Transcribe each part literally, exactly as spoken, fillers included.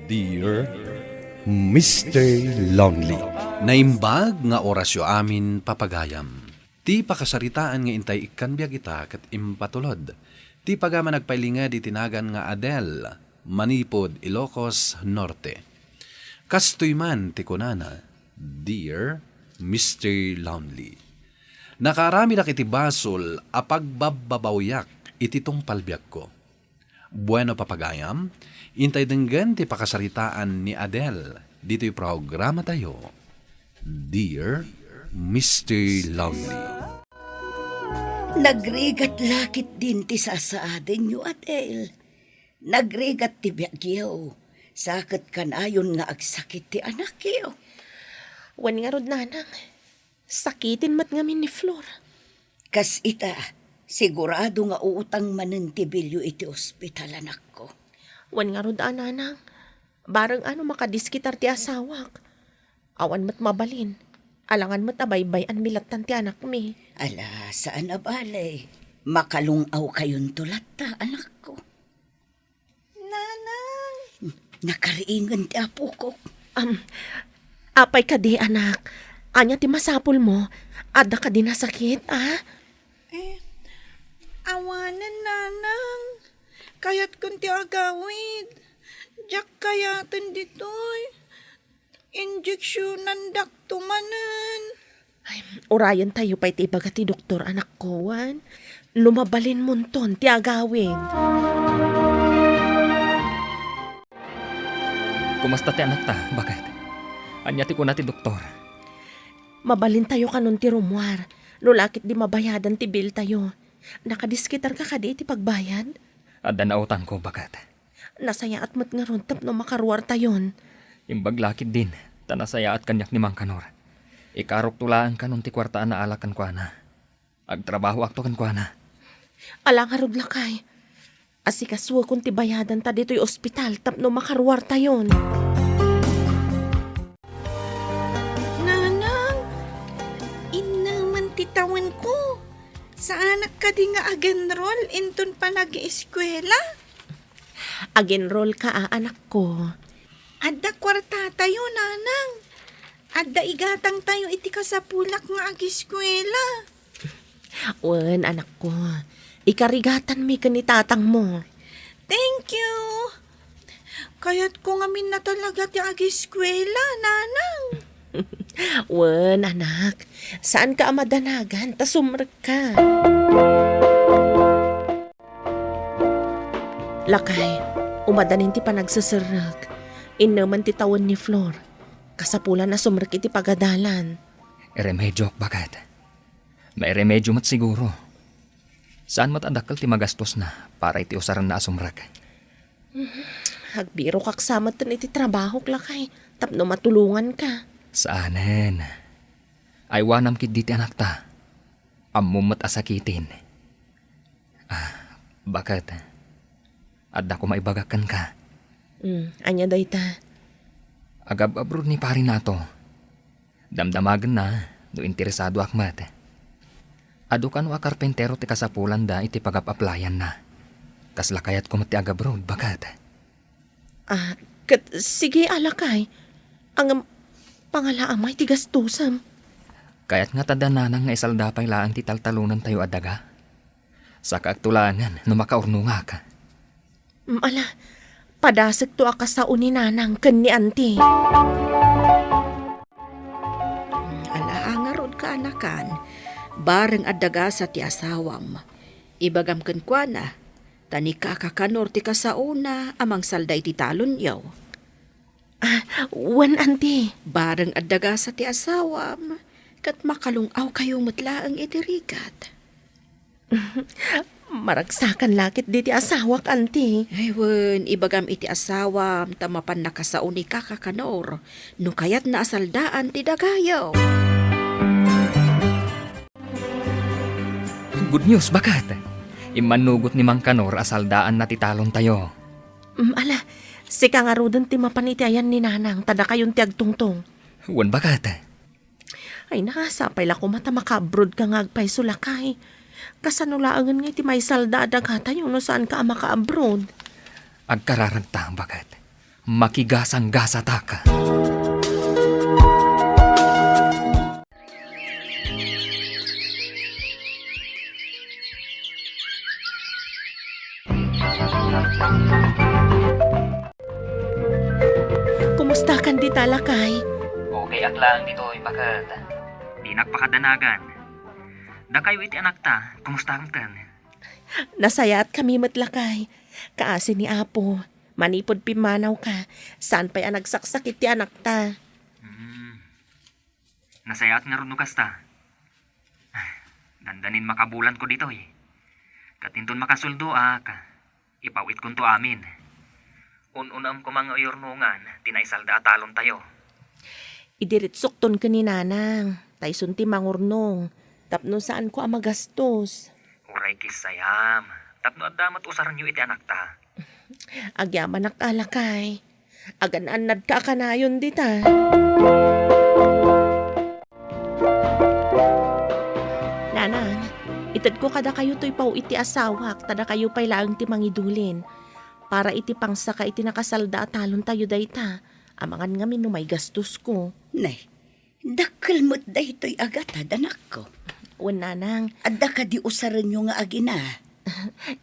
Dear Mister Lonely. Naimbag nga orasyo amin, papagayam. Ti pakasaritaan nga intay ikkan biag ita ket impatulod ti pagaman agpailinged iti nagan nga Adel, manipud Ilocos Norte. Kastoy man ti kunana, Dear Mister Lonely. Nakaaramidak iti basol a pagbabbabawiak iti tungpal biagko. Bueno, papagayam, intay denggen ti pakasaritaan ni Adel ditoy programatayo, Dear Mister Lonely. Nagrigat la ketdin ti sasaadenyo, Adel. Nagrigat ti biagyo, sa ket kanayon nga agsakit ti anakyo. Wen ngarud, nanang, sakiten met ngamin ni Flor. Kas ita, sigurado nga uutang manen ti bilyo iti ospital, anakko. Wen ngarud a, nanang, bareng a no makadiskitar ti asawak. Awan met mabalin. Alangan met a baybay-anmi lattan ti anakmi. Ala, saan a bale. Makalung-awkayonto latta, anakko. Nanang! Nakariingen ti apokok. Am, apay kadi, anak? Ania ti masapulmo? Adda kadi nasakit, a? Eh, awanen, nanang. Kayatkon ti agawid. Diak kayaten ditoy. Injeksionandakto manen. Ay, urayentayo pay ti ibaga ti doktor, anakko, wen no mabalinmonton ti agawid. Kumasta ti anakta, baket? Ania ti kuna ti doktor? Mabalintayo kanon ti rummuar, no la ket di mabayadan ti biltayo. Nakadiskitarka kadi iti pagbayad? Adda nautangko, baket. Nasayaat met ngarud tapno makaruartayon. Imbag la ketdin, ta nasayaat kaniak ni Mang Kanor. Ikarokto laeng kanon ti kuarta a naala kenkuana. Agtrabahoakto kenkuana. Ala ngarud, lakay. Asikasuekon ti bayadan ta ditoy ospital tapno makaruartayon. Nanang, innemen ti tawenko. Saanak kadi nga agenrol inton panag-eskuela? Agenrolka a, anakko. Adda kuartatayo, nanang. Adda igatangtayo iti kasapulak nga ageskuela. Wen, anakko. Ikarigatanmi ken ni tatangmo. Thank you. Kayatko ngamin a talaga ti ageskuela, nanang. Wen, anak. Saanka a madanagan ta sumrekka. Lakay, umadanin ti panagseserrek. Innemen ti tawen ni Flor. Kasapulan a sumrek iti pagadalan. Iremediok, baket. Mairemedio met siguro. Saan met a dakkel ti magastosna para iti usarenna a sumrek. Agbirokak sa metten iti trabahok, lakay, tapno matulonganka. Saanen. Aywanam ketdi ti anakta. Ammom met a sakiten. Ah, baket. Adda koma ibagak kenka. Mm, ania dayta? Agab-abroad ni Pari Nato. Damdamagenna no interesadoak met. Adu kano a karpentero ti kasapulanda iti pagap-aplayanna. Kasla kayatko met ti agabroad, baket. Ah, ket sige, lakay. Ngem, pangalaamay ti gastosem. Kayat nga ta da nanang nga isalda pay laeng ti taltalonantayo a daga. Sakaakto laengen no makaurnongak. Mm, ala, padasekto a kasao ni nanang ken ni anti. Ala, ngarud, kaanakan, bareng adda gasa ti asawam. Ibagam kenkuana, ta ni kaka Kanor ti kasaona a mangsalda iti talonyo. Ah, wen, anti. Bareng adda gasa ti asawam, ket makalung-awkayo met laeng iti rigat. Maragsakan la ketdi ti asawak, anti. Ay, wen, ibagam iti asawam ta mapanna kasao ni kaka Kanor no kayatna a saldaan ti dagayo. Good news, baket! Immannugot ni Mang Kanor a saldaanna ti talontayo. Mm, ala, sika ngaruden ti mapan iti ayan ni nanang, ta dakayon ti agtungtong. Wen, baket. Ay, nasapay la koma ta makaabroad ka nga agpayso, lakay. Kasano laengen nga iti maisalda a dagatayo no saan ka a makaabroad? Agkararagta, baket. Makigasanggasatak. Kumustakan dita, lakay? Okay ak laeng ditoy, baket. Dinak pakadanagan. Dakayo iti anakta, kumustakanten? Nasayaat kami met, lakay. Kaasi ni Apo, manipud pimmanawka, saan pay a nagsaksakit ti anakta. Hmm. Nasayaat ngarud no kasta. Dandanin makabulanko ditoy. Ket inton makasuldoak, ipaw-itkonto amin. Un-unaem koma nga uyurnongan ti naisalda a talontayo. Idiretsokton ken ni Nanang, ta isun ti mangurnong, tapno saanko a magastos. Uray kissayam, tapno adda met usarenyo iti anakta. Agyamanak a, lakay. Agan-annadka a kanayon dita. Nanang, itedko kadakayo toy paw-it ti asawak, ta dakayo pay laeng ti mangidulin. Para iti pangsaka iti nakasalda a talontayo dayta, amangan ngamin no maigastosko. Nay, dakkel met daytoy a gatad, anakko. Wen, Nanang. Adda kadi usarenyo nga agina?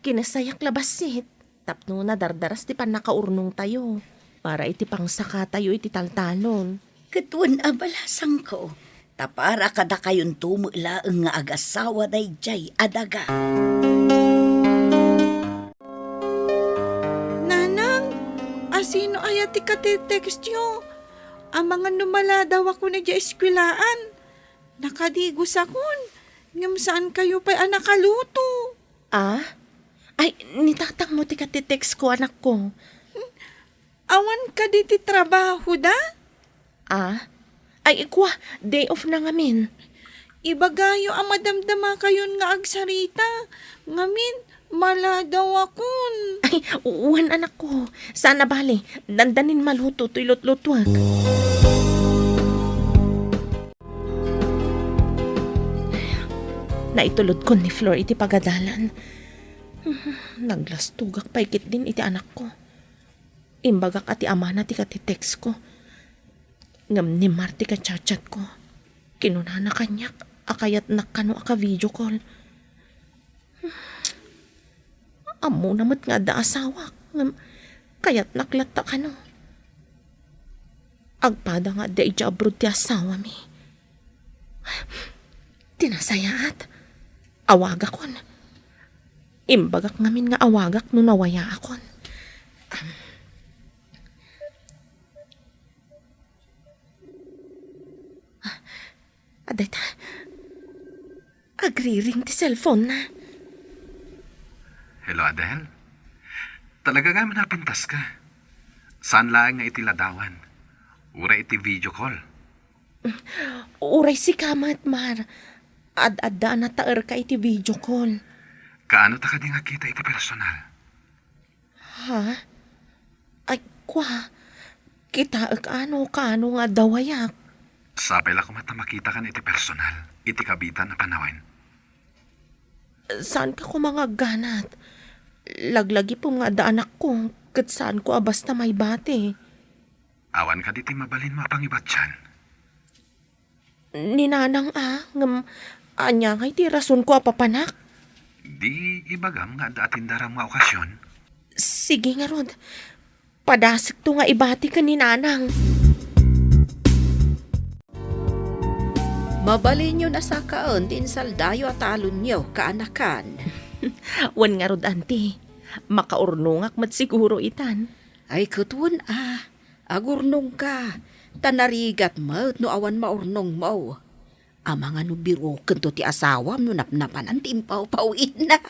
Kinasayak la bassit. Tapno nadardaras ti pannakaurnongtayo para iti pangsakatayo iti taltalon. Ket wen a balasangko, ta para kadakayonto met laeng nga agasawa daydiay a daga. Nanang, asino aya ti katitextyo? Amangan no maladawakon idiay eskuelaan. Nakadigosakon, ngem saankayo pay a nakaluto. Ah? Ay, ni tatangmo ti katitextko, anakko. Awan kadi ti trabahoda? Ah? Ay, kua, day off na ngamin. Ibagayo a madamdamakayon nga agsarita. Ngamin, maladawakon. Ay, wen, anakko. Saan a bale, dandanin maluto toy lutlutuek. Naitulodkon ni Flor iti pagadalan. Naglastogak pay ketdin iti anakko. Imbagak a ti amana ti katitextko. Ngem ni Mar ti kachatchatko. Kinunana kaniak a kayatnak kano a ka-video call. Ammona met nga adda asawak, ngem kayatnak latta kano. Agpada nga adda idiay abroad ti asawami. Ti nasayaat, awagakon. Imbagak ngamin nga awagak no nawayaakon. Am. Adayta. Agriring ti cellphone-na. Hello, Adel. Talaga nga napintaska. Saan laeng nga iti ladawan? Uray iti video call. Uray sika met, Mar. Ad-adda a nataerka iti video call. Kaano ta kadi nga kita iti personal? Ha? Ay, kua, kitaek a no kaano nga adda wayak. Sapay la koma ta makitakan iti personal, iti kabitan a panawen. Saanka koma nga agganat. Laglagipem nga adda anakko, ket saanko a basta maibati. Awan kadi ti mabalinmo a pangibatian? Ni Nanang a, ngem ania ngay ti rasonko a papanak? Di ibagam nga adda atindaram nga okasion? Sige ngarud. Padasekto nga ibati ken ni Nanang. Mabalinyo nasakaen ti insaldayo a talonyo, kaanakan. Wen ngarud, Auntie. Makaurnongak met siguro itan. Ay, ket wen a. Agurnongka, ta narigat met no awan maurnongmo. Amangan no birokento ti asawam no napnapanan ti impawpawidna.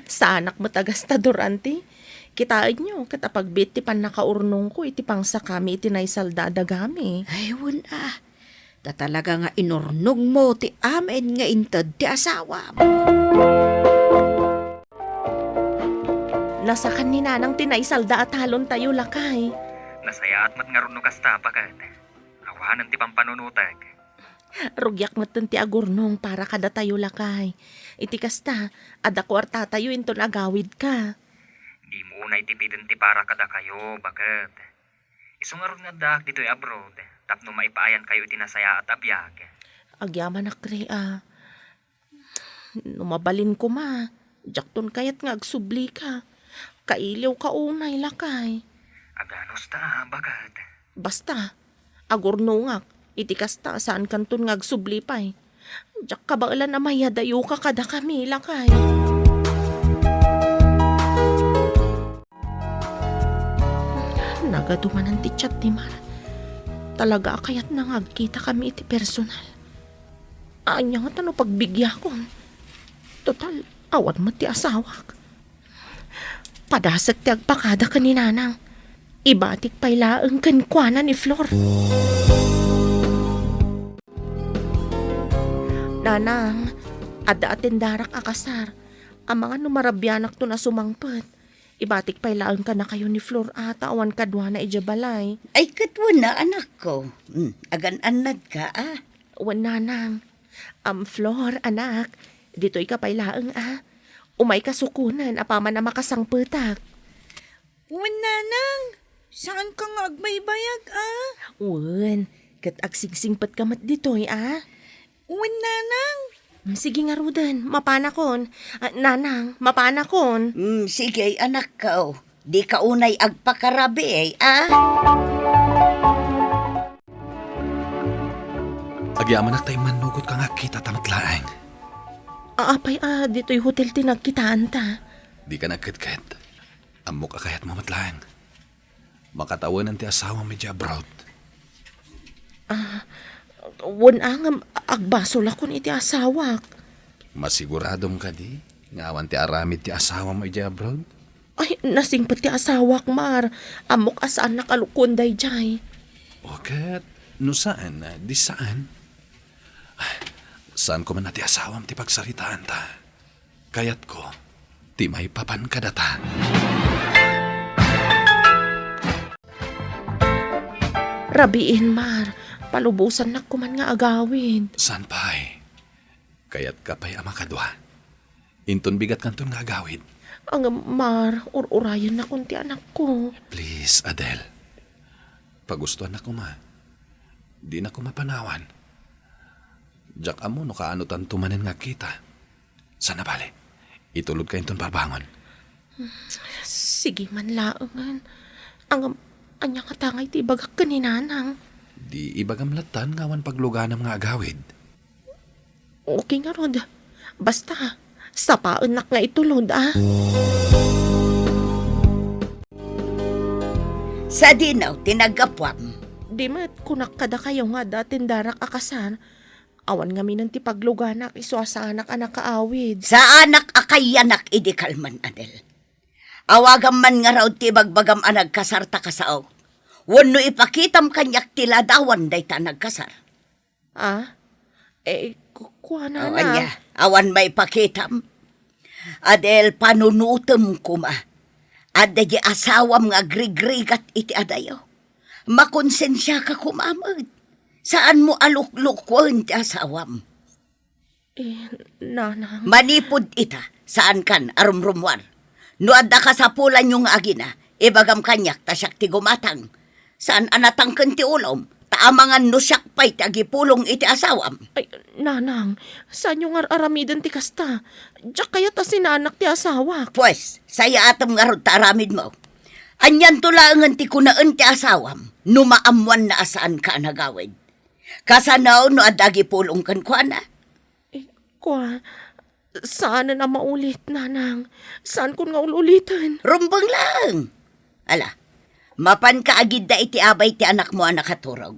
Saanak met a gastador, Auntie. Kitaenyo, ket apagbiit ti pannakaurnongko iti pangsakami iti naisalda a dagami. Ay, wen a. Ta talaga nga inurnongmo ti amin nga inted ti asawam. Nasakan ni Nanang ti naisalda a talontayo, lakay. Nasayaat met ngarud no kasta, baket. Awanen ti pampanunotek. Rugiak metten ti agurnong para kadatayo, lakay. Iti kasta, adda kuartatayo inton agawidka. Dimo unay tipiden ti para kadakayo, baket. Isu ngarud nga addaak ditoy abroad, tapno maipaayankayo iti nasayaat a biag. Agyamanak, Rhea. No mabalin koma, diakton kayat nga agsublika. Kailiwka unay, lakay. Aganos ta, baket. Basta, agurnongak. Iti kasta, saankanton nga agsubli pay. Diak kabaelan a mayadayoka kadakami, lakay. Nagadu manen ti chat ni Mar. Talaga a kayatna nga agkitakami iti personal. Ania ngata no pagbigyakon? Total, awan met ti asawak. Padasek ti agpakada ken ni Nanang. Ibatik pay laeng kenkuana ni Flor. Nanang, adda atendarak a kasar. Amangan no marabianakton a sumangpet. Ibatik pay laeng kadakayo ni Flor a ta awan kaduana idiay balay. Ay, ket wen a, anakko. Hmm, agan-annadka, a? Wen, Nanang. Am, Flor, anak, ditoyka pay laeng, a? Umayka sukonen apaman a makasangpetak. Wen, Nanang, saanka nga agbaybayag, a? Wen, ket agsingsingpetka met ditoy, a? Wen, Nanang. Mm, sige ngaruden, mapanakon. A, Nanang, mapanakon. Mm, sige, anakko. Dika unay agpakarabii, a? Agyamanak ta immannugotka nga agkitata met laeng. Apay a ditoy hotel ti nagkitaanta? Dika nagketket. Ammok a kayatmo met laeng. Makatawenan ti asawam idiay abroad. A, wen a ngem agbasolakon iti asawak. Masiguradom kadi nga awan ti aramid ti asawam idiay abroad? Ay, nasingpet ti asawak, Mar. Ammok a saannak a lukoen daydiay. O ket, no saan, di saan. Saan koma a ti asawam ti pagsaritaanta. Kayatko ti maipapan kadata. Rabiin, Mar. Palubosannak koman nga agawid. Saan pay? Kayatka pay a makadua. Inton bigatkanton nga agawid. Ngem, Mar, ur-urayennakon ti anakko. Please, Adele. Pagustoannak koma. Dinak koma panawan. Diak ammo no kaanotanto manen nga agkita. Saan a bale, itulodka inton parbangon. Sige man laengen. Ngem, ania ngata ngay ti ibagak ken ni Nanang? Di ibagam lattan nga awan pagluganam nga agawid. Okay ngarud. Basta, sapaennak nga itulod, a? Sadino ti naggapuam? Di met, kunak kadakayo nga adda atendarak a kasar. Awan ngaminen ti pagluganak isu a saanak a nakaawid. Saanak a kayanak idi kalman, Adel. Awagam man ngarud ti ibagbagam a nagkasar ta kasao. Wenno ipakitam kaniak ti ladawan dayta a nagkasar. A? Eh, ku-, kuana. O, ania? Awan maipakitam? Adel, panunotem koma. Adda di asawam nga agrigrigat iti adayo. Makonsensiaka koma met. Saanmo a luklukuen ti asawam. Eh, Nanang. Manipud ita, saankan a rumrumuar. No adda kasapulanyo nga agina, ibagam kaniak ta siak ti gumatang. Saan a natangken ti ulom, ta amangan no siak pay ti agipulong iti asawam. Ay, Nanang, saanyo nga ar-aramiden ti kasta? Diak kayat a sinaanak ti asawak. Pues, sayaatem ngarud ta aramidmo. Anianto laengen ti kunaen ti asawam no maammoanna a saanka a nagawid? Kasano no adda agipulong kenkuana? Eh, kua, saanen a maulit, Nanang. Saankon nga ul-uliten. Rumbeng laeng. Ala, mapanka agidda iti abay ti anakmo a nakaturog.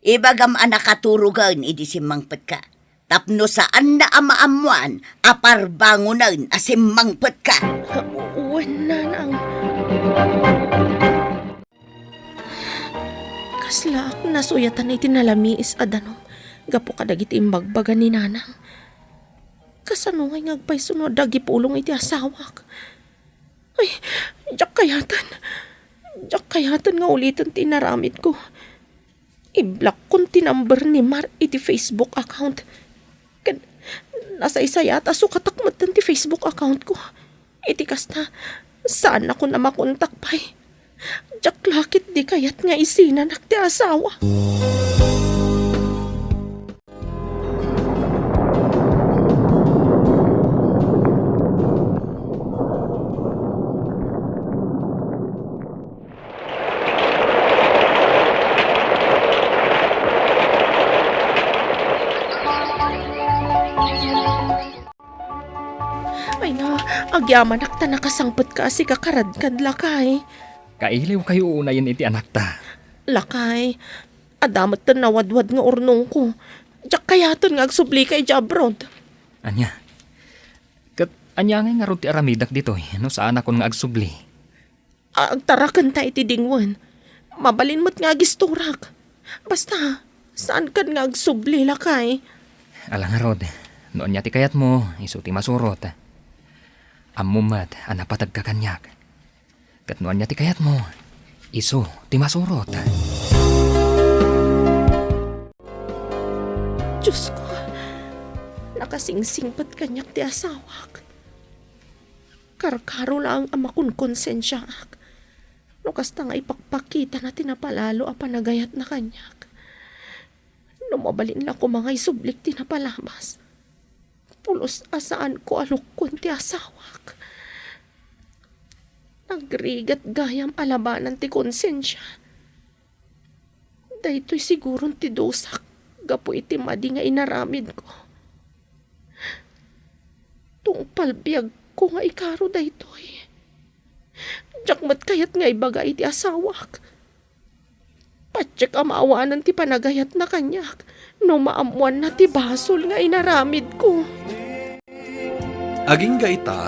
Ibagam a nakaturogen idi simmangpetka. Tapno saanna a maammoan a parbangonen a simmangpetka. Wen, Nanang. Kaslaak nasuyatan iti nalamiis a danum gapu kadagiti imbagbaga ni Nanang. Kasano ngay nga agpayso no adda agipulong iti asawak? Ay, diak kayaten. Diak kayaten nga uliten ti inaramidko. Iblokkon ti number ni Mar iti Facebook account. Ken nasaysayaat a sukatak metten ti Facebook accountko. Iti kasta, saannakon a makontak pay. Diak la ketdi kayat nga isinanak ti asawa. Ay na, agyamanak ta nakasangpetka a sika kad lakay. Kailiwkayo unayen iti anakta. Lakay, adda met ti nawadwad nga urnongko. Diak kayaten nga agsublika idiay abroad. Ania? Ket ania ngay ngarud ti aramidak ditoy no saanakon nga agsubli? Agtarakenta iti dingwen. Mabalin met nga agisturak. Basta, saankan nga agsubli, lakay. Ala ngarud, no ania ti kayatmo, isu ti masurot. Ammom met a napategka kaniak. Ket no ania ti kayatmo, isu ti masurot. Diosko, nakasingsingpet kaniak ti asawak. Karkaro laeng a makonkonsensiaak no kasta nga ipakpakitana ti napalalo a panagayatna kaniak. No mabalin la koma nga isublik ti napalabas, pulos a saanko a lukkuen ti asawak. Nagrigat gayam a labanan ti konsensia. Daytoy siguron ti dusak gapu iti madi nga inaramidko. Tungpal biagko nga ikaro daytoy. Diak met kayat nga ibaga iti asawak. Patiek a maawanan ti panagayatna kaniak no maammoanna ti basol nga inaramidko. Agingga ita,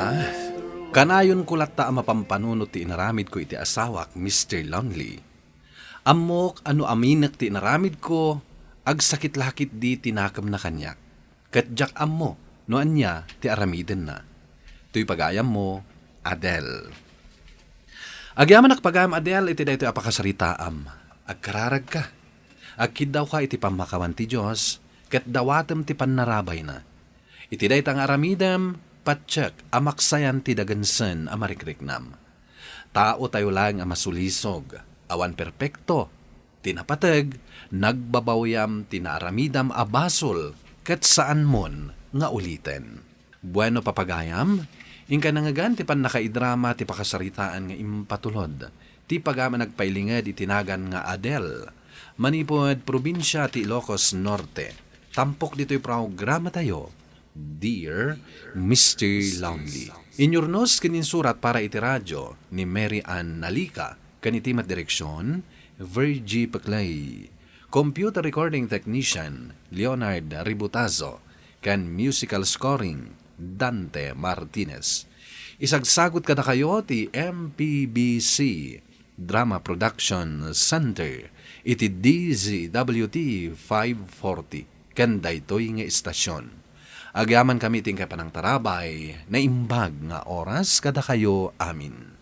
kanayonko latta a mapampanunot ti inaramidko iti asawak, Mister Lonely. Ammok a no aminek ti inaramidko, agsakit la ketdi ti nakemna kaniak, ket diak ammo no ania ti aramidenna. Toy pagayammo, Adele. Agyamanak pagayam, Adele, iti daytoy a pakasaritaam. Agkararagka. Agkiddawka iti pammakawan ti Dios, ket dawatem ti pannarabayna. Iti dayta nga aramidem, patiek a maksayan ti dagensen a marikriknam. Taotayo laeng a masulisog, awan perpekto. Ti napateg, nagbabawyam ti naaramidam a basol ket saanmon nga uliten. Bueno, papagayam, inka nangngegan ti pannakaidrama ti pakasaritaan nga impatulod ti pagayam a nagpailinged iti nagan nga Adele, manipud probinsia ti Ilocos Norte. Tampok ditoy programatayo, Dear Mister Lonely. Inyurnos ken insurat para iti radio ni Mary Ann Nalica, ken iti met direksion, Virgie Peclay. Computer recording technician, Leonard Ributazo, ken musical scoring, Dante Martinez. Isagsagut kadakayo ti M P B C Drama Production Center iti D Z W T five forty ken daytoy nga istasion. Agyamankami ti inkay panangtarabay, naimbag nga oras kadakayo amin.